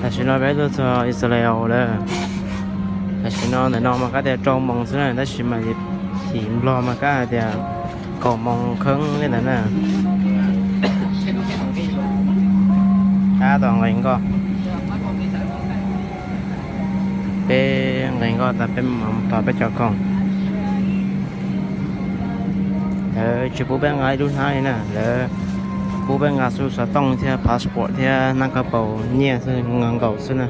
Tam sim no peb tuaj txog Israel lawm. Tam sim no ntawm no mas kab tias rau moos xwb na, tab sis mas tim Nplog mas kab hais tias kaum moos kheeb li ntawd na. Tab tom nqis nkoj, peb nqis nkoj tas peb mam tos peb cov khoom. Lawv tsis pub peb nqa ib lub hnab li na, lawv pub peb nqa xu xov tooj thiab passport thiab hnab kab paus nyiaj xwb, nqa nkaus xwb na.